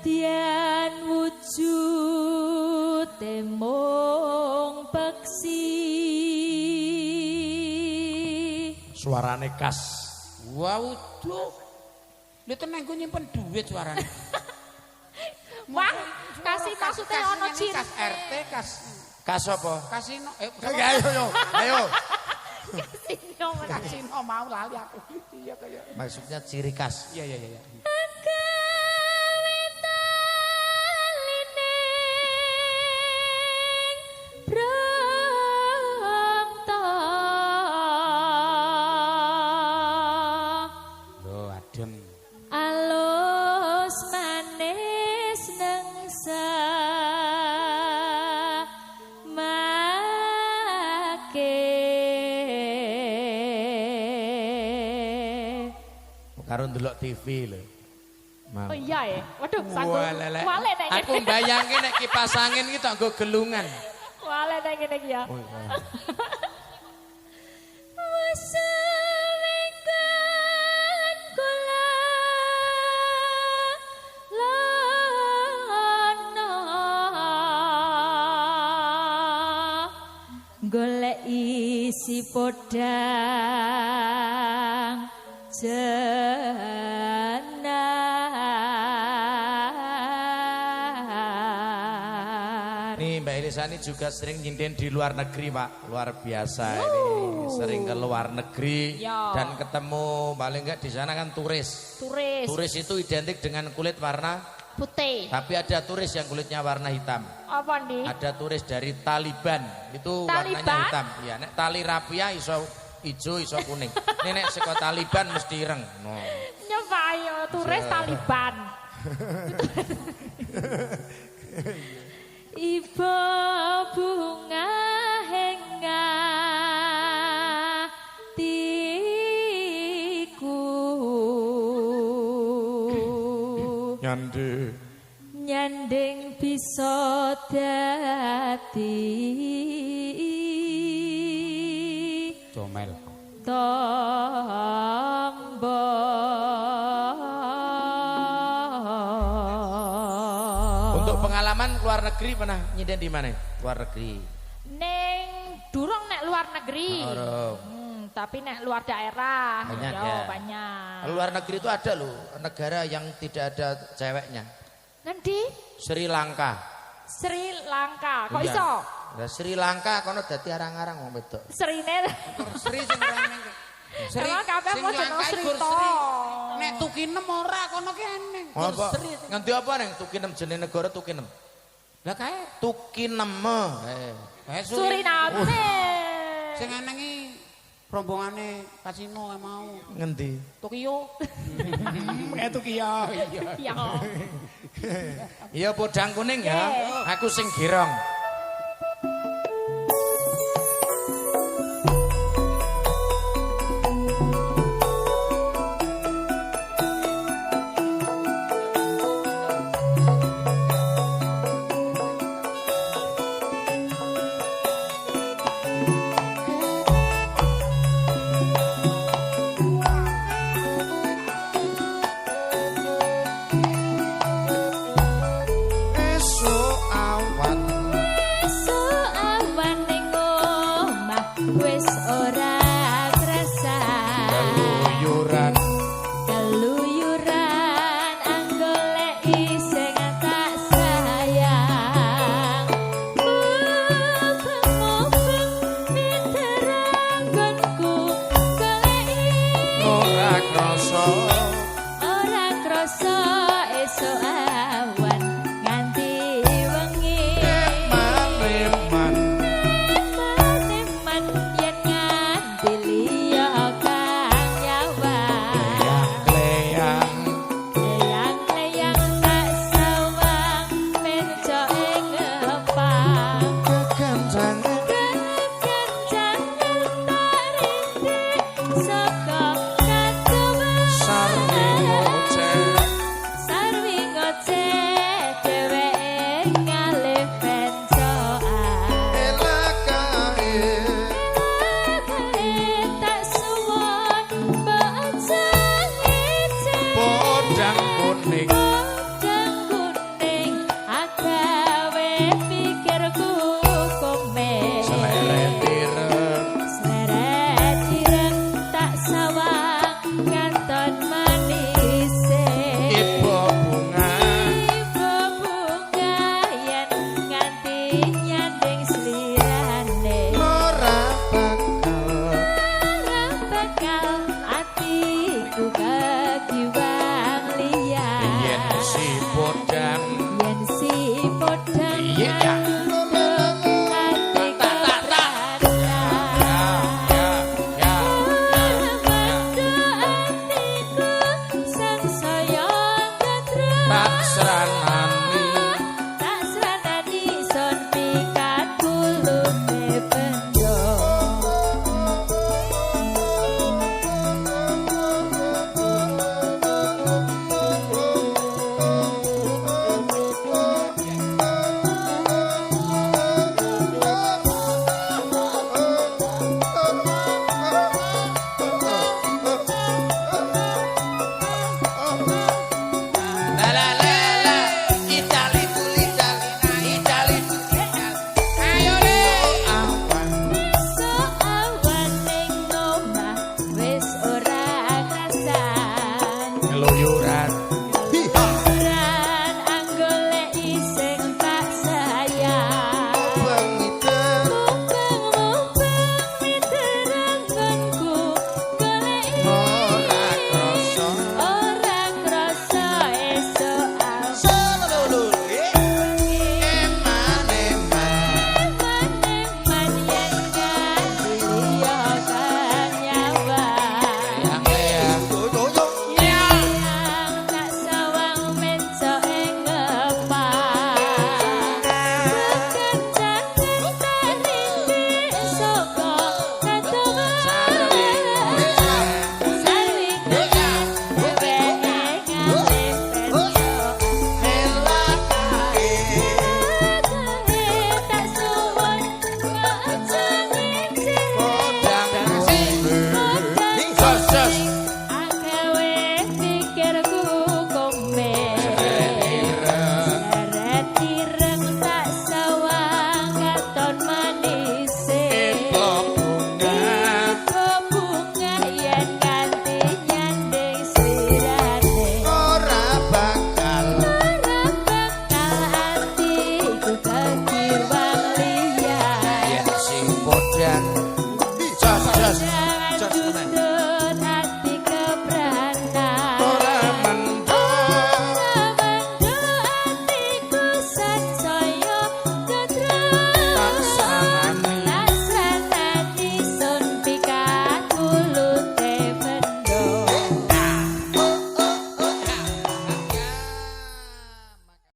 Nadyan wujud mung peksi. Suarane khas. Wah, uduh. Lha tenang nggo nyimpen duit suarane. Wah, kasih maksudnya ono Kas ciri. RT, kas Khas apa? kasino, Ayo yo, ayo. Kasino meneh. Kasino mau lali aku. Iya kaya. Maksudnya ciri khas. Iya. Lho, adem. Alus manis nengsa make. Karo ndelok TV lho. Mau. Oh iya ya. Waduh, sanggup. Wah, lelek. Wale nek Aku ngene. mbayangke nek kipas angin iki tak nggo gelungan. Wale nek ngene iki ya. Oh, iya. Wesewengkan kula lono golek isi podang jenar. Nih Mbak Elisa ini juga sering nyinden di luar negeri, Pak. Luar biasa ini. Sering ke luar negeri Ya. dan ketemu paling enggak di sana kan turis. Turis. Turis itu identik dengan kulit warna, putih. tapi ada turis yang kulitnya warna hitam. Apa nih? Ada turis dari Taliban, itu warnanya Taliban? hitam. Iya, nek tali rapia iso ijo iso kuning. Ini nek saka Taliban mesti ireng. No. Nyoba ayo turis Taliban. Ibu bunga henga tiku Nyandhe. Nyanding bisa dadi Comel. tombo. Untuk pengalaman luar negeri pernah nyinden di mana? Luar negeri. Neng durung nek luar negeri. Durung. Tapi nek luar daerah Banyak yo, ya. Banyak. Luar negeri itu ada loh, negara yang tidak ada ceweknya. Nanti Sri Lanka. Sri Lanka. Kok Iya. iso? Lah Sri Lanka kono dadi arang-arang wong wedok. Srine. Sri sing ora neng. Sri Emang kabeh sing mau jeneng Langka Sri gur to. Sri. Nek tukinem ora kono ki eneng. Gur Apa? Sri. Ngendi apa neng Tukinem jenenge negara Tukinem? Lah kae. Tukineme. Kae Suriname. Sing eneng iki rombongane kasino kae mau. Ngendi? Tokyo. Kae Tokyo. Iya. Ya. Iya podang kuning ya. Aku sing girong. Esuk awan. Esuk awan ning omah wis ora krasa. Keluyuran. Keluyuran anggoleki sing tak sayang. Mubeng-mubeng miteranggonku goleki Ora krasa. Ora krasa esuk awan nganti wengi. Eman-eman. Eman-eman yen nganti Muda.